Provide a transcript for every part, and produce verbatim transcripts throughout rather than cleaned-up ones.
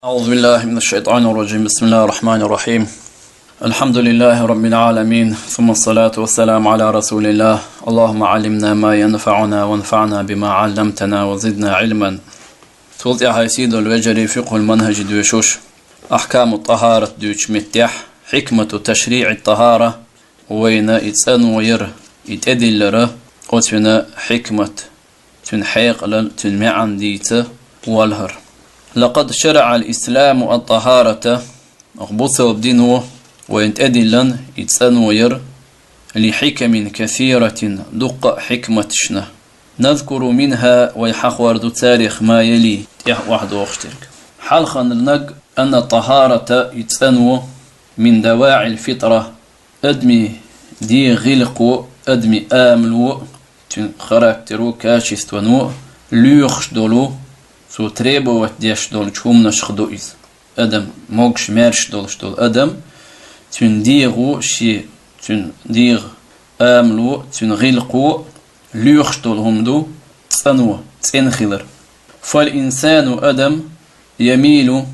أعوذ بالله من الشيطان الرجيم. بسم الله الرحمن الرحيم. الحمد لله رب العالمين، ثم الصلاة والسلام على رسول الله. اللهم علمنا ما ينفعنا وانفعنا بما علمتنا وزدنا علما. Цул тӀехьа сий долу вежарий, фикъхӀул манхӀаж доьшуш, ахькаму тӀахӀарат дуьйцучу меттехь, хьикмату ташриӀи тӀахӀара, вайна и цӀанво яр, и тӀедиллар, оцуьнан хьикмат, цуьнан хьекъалалла, цуьнан маьӀна дийца валхара. Лакъад шараӀа ал-исламу ат-тӀахӀарата, оха бусалба дино вайна тӀедиллина и цӀанво яр, ли хьикамин касиратин, дуккха а хьикматашна. Назкуру минхӀа, вай хьахор ду царех, ма яли, тӀехь охьадохуш дерг. Хьалхарниг, анна тӀахӀарата, и цӀанво, мин даваӀил фитӀра, адамийн дегӀан гӀиллакхо, адамийн амало, цуьнан характеро, качествано лоьхуш долу, цо требовать деш долчу хӀуманашха ду иза. Адам, могуш-маьрша долуш долу адам, цуьнан дегӀо, шен, цуьнан дегӀан амало, цуьнан гӀиллакхо лоьхуш долу хӀума ду цӀанво, цӀена хилар. Фал инсану, адам, ямилу,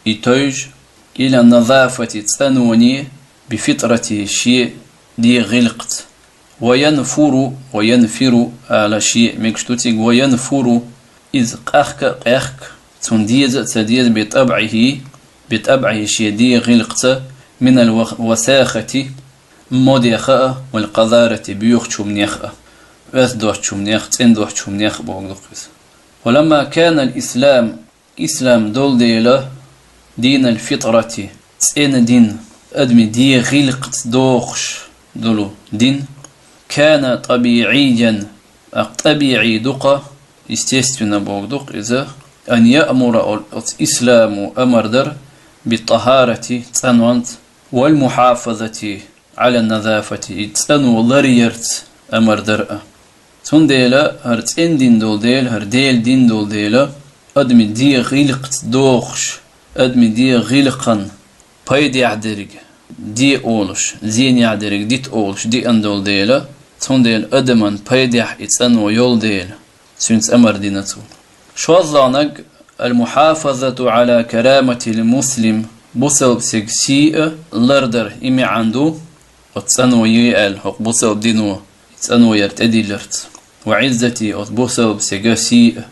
и тевжа, ила назафати, цӀанвоне, би фитӀрати, шен дегӀан гӀиллакхца. Ва янфуру, ва янфиру ала шен мегаш ду цига, ва янфуру, иза къахка а къехка, цунна деза а ца деза, би тӀабӀихӀи, би тӀабӀихӀи, шен дегӀан гӀиллакхца, минал ва-, васахати, модех а, вал къазарати, боьхачу хӀуманех а, оьзда доцчу хӀуманех, цӀена доцчу хӀуманех а бохург ду-кх иза. Ва ламма канал ислам, ислам долу дела, динал фитӀрати, цӀена дин, адамийн дегӀан гӀиллакхца догӀуш долу дин, кана тӀабиӀийян, тӀаккха тӀабиӀий ду-кх, естественно бохург ду-кх иза, ан яъмура, оцу исламо амар дар, бит-тӀахӀарати, цӀанонца, вал мухьафазати, Ӏала назафати, и цӀанво ларъярца амар дар а. Цундела хӀара цӀена дин долу дела, хӀара Делан дин долу дела, адамийн дегӀан гӀиллакхца догӀуш, адамийн дегӀан гӀиллакхан пайдехь дерг де олуш, зенехь дерг дита олуш деана долу дела, цундела адаман пайдехь и цӀанво йолу дела, цуьнца амар дина цо. ШозлагӀниг, ал-мухьафазату Ӏала караматил муслим, бусалба стеган сий а лардар, и маьӀна ду, оцу цӀанво е аьлла, хӀокху бусалба дино цӀанво яр тӀедилларца. Ва Ӏиззати, оцу бусалба стеган сий а,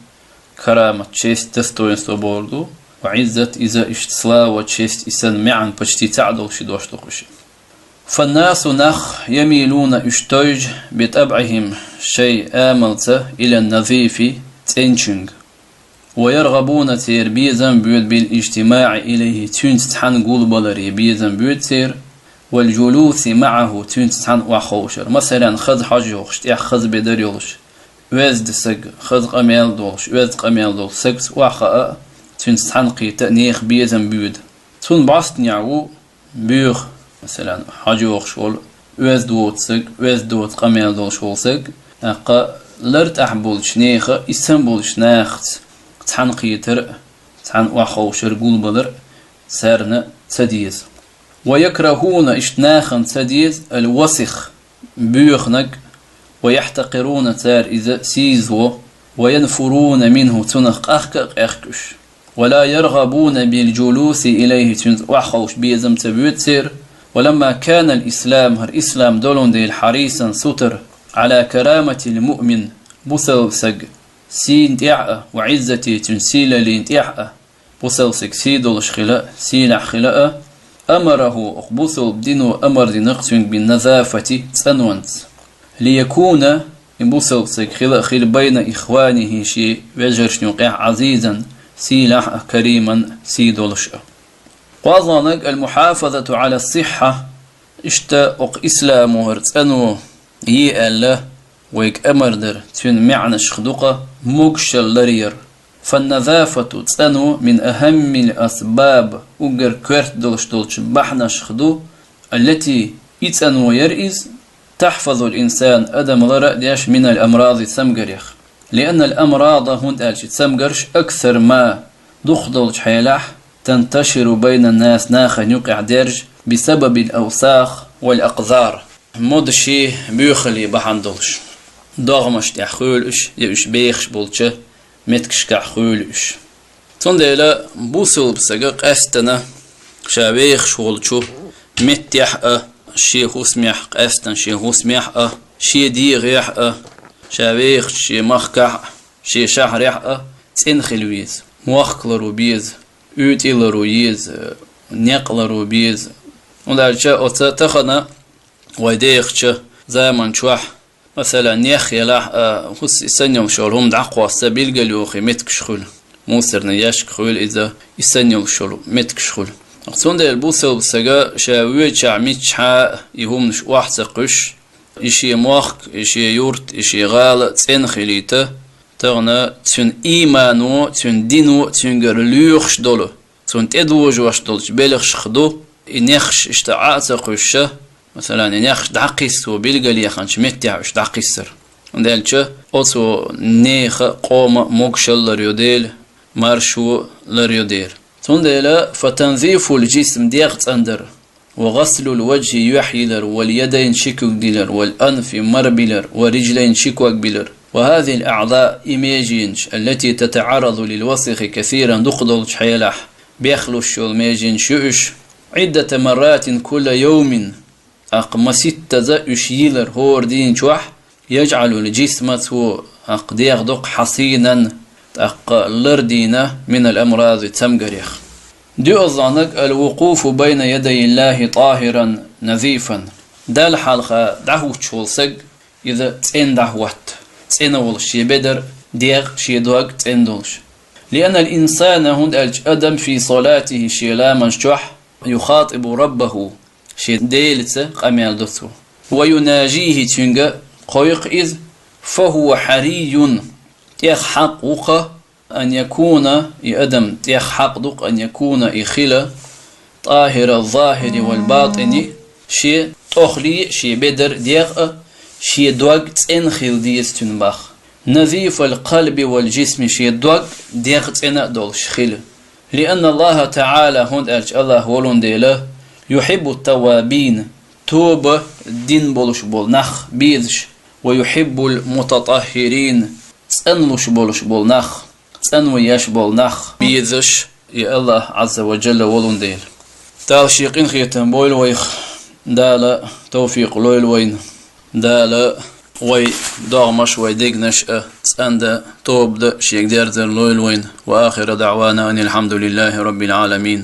карамат, честь, достоинство бохург ду, ва Ӏиззат, иза иштта слава, честь, и санна маьӀна почти цхьаъ долуш дош ду-кх уьш. Фаннасу, нах, ямилуна, уьш тевжа, би тӀабӀихӀим, шайн амалца, ила назифи, цӀеначуьнга. Ва яргӀабуна, церан безам боьду, бил ижтимаӀи илайхӀи, цуьнца цхьаьна гулбаларе безам боьду церан, вал жулуси маӀахӀу, цуьнца цхьаьна охьаховшар. Масала, хаза хьожа йогӀуш, тӀехь хаза бедар йолуш, оьзда саг, хаза къамел долуш, оьзда къамел долуш сагца охьахаа а, цуьнца цхьаьна кхета а нехан безам боьду. Цунна бӀостанехь ву, боьха, масала, хьожа йогӀуш волу, оьзда воцу саг, оьзда доцу къамел долуш волу саг, тӀаккха лартӀехь болчу нехан, и санна болчу нахаца цхьаьна кхетар а, цхьаьна охьаховшар, гулбалар а царна ца деза. Ва якрахӀуна, иштта нахана ца деза, ал-васих, боьханиг, ва яхьтакъируна, цара иза сийсаво, ва янфуруна минхӀу, цунах къахка а къехка уьш. Ва ла яргӀабуна бил жулуси илайхӀи, цуьнца охьаховша безам ца боьду церан. Ва ламма канал ислам, хӀара ислам долун дела, хьарисан, сутара, Ӏала караматил муъмин, бусалба саг сийна тӀехь а, ва Ӏиззати, цуьнан сийлаллин тӀехь а, бусалба саг сий долуш хила а, сийлахь хила а, амарахӀу, оха бусалба дино амар дина-кх цуьнга, бин назафати, цӀанонца. Лиякуна, и бусалба саг хила а хила, байна ихванихӀи, шен вежаршна юкъехь, Ӏазизан, сийлахь а, кариман, сий долуш а. КхозлагӀниг, ал-мухьафазату Ӏала сихьа, иштта оха исламо хӀара цӀанво е аьлла, вайга амар дар, цуьнан маьӀнашха ду-кх могушалла ларъяр. Фанназафату, цӀанво, мин ахӀаммил асбаб, уггар коьрта долуш долчу бахьанашха ду, аллати, и цӀанво яр иза, тахьфазул инсан, адам лар а деш, минал амради, цамгарех. Лианнал амрада, хӀунда аьлча цамгарш, аксар ма, дукхах долчу хьелехь, танташиру байна нас, нахана юкъехь даьржа, бисабабил авсах вал акъзар, модаший, боьхаллий бахьана долуш. ДогӀмаш тӀехь хуьлу уьш, я уьш бехаш болчу меттигашкахь хуьлу уьш. Цундела бусалба сага къаьстана ша вехаш волчу меттехь а, шен хӀусамехь, къаьстана шен хӀусамехь а, шен дегӀехь а, ша вехачу шен махкахь а, шен шахьарехь а цӀена хила веза, мохк ларо беза, уьйтӀи ларо еза, некъ ларо беза. ХӀунда аьлча оцу тахана вай дехачу заман чохь, масала, нех елахь а, хӀусса и санна йолуш йолу хӀума дӀакхосса билгалйоху меттигаш хуьлу. Мусарна яьшка хуьлу иза, и санна йолуш йолу меттигаш хуьлу. Цундела бусалба сага ша воьдучохь миччахьа а и хӀуманаш охьа ца кхуьссуш, и шен мохк, и шен юрт, и шен гӀала цӀена хилийта, тахана цуьнан иймано, цуьнан дино цуьнгара лоьхуш долу, цунна тӀедожош долчу белхашха ду, и нехаш иштта Ӏа а ца кхуьссуш, масалан, и нехаш дӀакхиссо билгалъяханчу меттехь уьш дӀакхиссар. ХӀунда аьлча оцу нехан, къоман могушалла ларйо Дела, маршо ларйо дера. Цундела فتنظيف الجسم дегӀ цӀандар, وغسل الوجه юьхь йилар, واليدين ши куьг дилар, والأنف мара билар, والرجلين ши ког билар. وهذه الأعضاء и меженаш التي تتعرض للوسخ كثيرا дукха долчу хьелахь бехлуш йолу меженаш ю уьш, عدة مرات كل يوم, тӀаккха маситтаза уьш йилар хӀора дийна чохь, يجعل الجسم цо, тӀаккха дегӀ доккху, حصينا, тӀаккха лардийна, من الأمراض цамгарех. ДоьалгӀаниг الوقوف بين يدي الله طاهرا نظيفا. Далла хьалха дӀахӀуттуш волу саг, иза цӀена дӀахӀотта, цӀена волуш шен бедар, дегӀ, шен дог цӀена долуш. لأن الإنسان хӀунда аьлча адам في صلاته шен ламаз чохь يخاطب ربه шен Делаца къамел до цо. ويناجيه цуьнга кхойкху иза, فهو حري тӀех хьакъ ву-кха, أن يكون и адам тӀех хьакъ ду-кха, أن يكون и хила, طاهر الظاهر والباطن шен тӀохли а, шен бедар, дегӀ а, шен дог цӀена хила деза цуьнан боху. نظيف القلب والجسم шен дог, дегӀ цӀена а долуш хила. لأن الله تعالى хӀунда аьлча АллахӀ волун дела, يحب التوابين тоба дина болуш болу нах безаш, ويحب المتطهرين цӀанлуш болуш болу нах, цӀанван еш болу нах безаш и АллахӀ Ӏазза ва Джалла волун дела. Дала шен къинхетам бойла вайх, Дала тавфикъ лойла вайна, Дала вай догӀмаш, вай дегнаш а цӀандан, тоба дан шега дерзар лойла вайна. وآخر دعوانا أن الحمد لله رب العالمين.